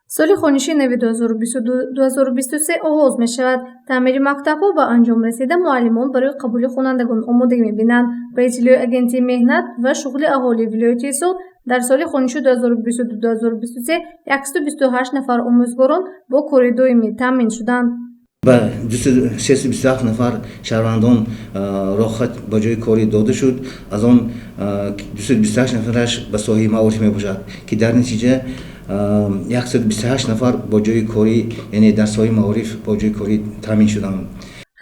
Соли хониши нави 2022-2023 оғоз мешавад. Таъмири мактабҳо ба анҷом расида, муаллимон барои қабули хонандагон омодагӣ мебинанд. Ба иттилои Агентии меҳнат ва шуғли аҳолии вилояти Суғд, дар соли хониши 2022-2023 128 нафар омӯзгорон бо кори доимӣ таъмин шуданд. Ба 327 нафар шаҳрвандон роҳхат ба ҷои корӣ дода шуд. Аз он 228 нафараш ба соҳаи маориф мебошад, ки дар натиҷа 128 нафар бо ҷои корӣ, яъне дар соҳаи маориф бо ҷои корӣ таъмин шуданд.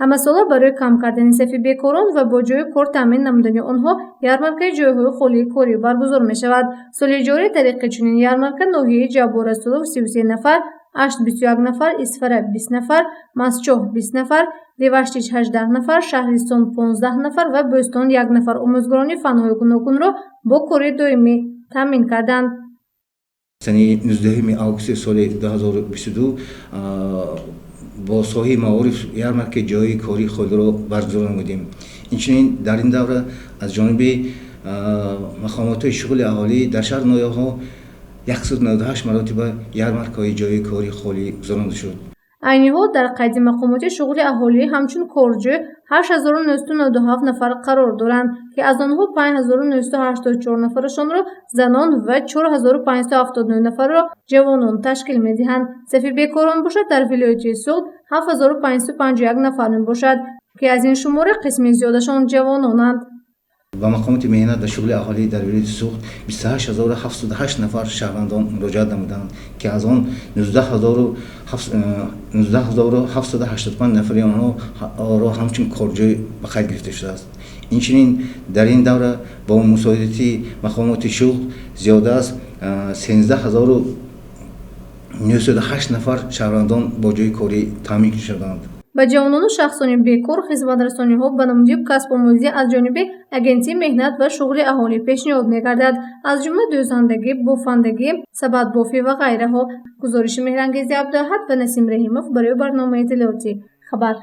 Ҳамасола барои кам кардани сафи бекорон ва бо ҷои кор таъмин намудани онҳо ярмаркаи ҷойҳои холии корӣ баргузор мешавад. Соли ҷорӣ тариқи чунин ярмарка ноҳияи Ҷаббор Расулов 33 нафар, Ашт 21 нафар, Исфара 20 нафар, Мастчоҳ 20 нафар, Деваштич 18 нафар, Шаҳристон 15 нафар ва Бӯстон як нафар омӯзгорони фанҳои гуногунро бо кори доимӣ таъмин карданд. Санаи 19 августи соли 2022 бо соҳаи маориф ярмаркаи ҷойи кории холиро баргузор намудем. Инчунин дар ин давра аз ҷониби мақомотҳои шуғли аҳолӣ дар шаҳру ноҳияҳо 198 маротиба ярмаркаҳои ҷойи кори холӣ гузаронида шуд. Айни ҳол дар қайди мақомоти шуғли аҳолӣ ҳамчун корҷӯй 8997 нафар қарор доранд, ки аз онҳо 5984 нафарашонро занон ва 4579 нафарро ҷавонон ташкил медиҳанд. Сафи бекорон бошад, дар вилояти Суғд 7551 нафар мебошад, ки аз ин шумора қисми зиёдашон ҷавононанд. Ба мақомоти меҳнат ва шуғли аҳолӣ дар вилояти Суғд 28 708 нафар шаҳрвандон муроҷиат намуданд, ки аз он 19 785 нафари онҳоро ҳамчун корҷӯй ба қайд гирифта шудааст. Инчунин дар ин давра бо мусоидати мақомоти шуғл зиёда аз 13 908 нафар шаҳрвандон бо ҷои корӣ таъмин шуданд. Ба ҷавонону шахсони бекор хизматрасониҳо ба намуди касбомӯзӣ аз ҷониби Агентии меҳнат ва шуғли аҳолӣ пешниҳод мегардад, аз ҷумла дӯзандагӣ, бофандагӣ, сабадбофӣ ва ғайраҳо. Гузориши Меҳрангези Абдуаҳад ва Насим Раҳимов барои барномаи иттилоотӣ «Хабар».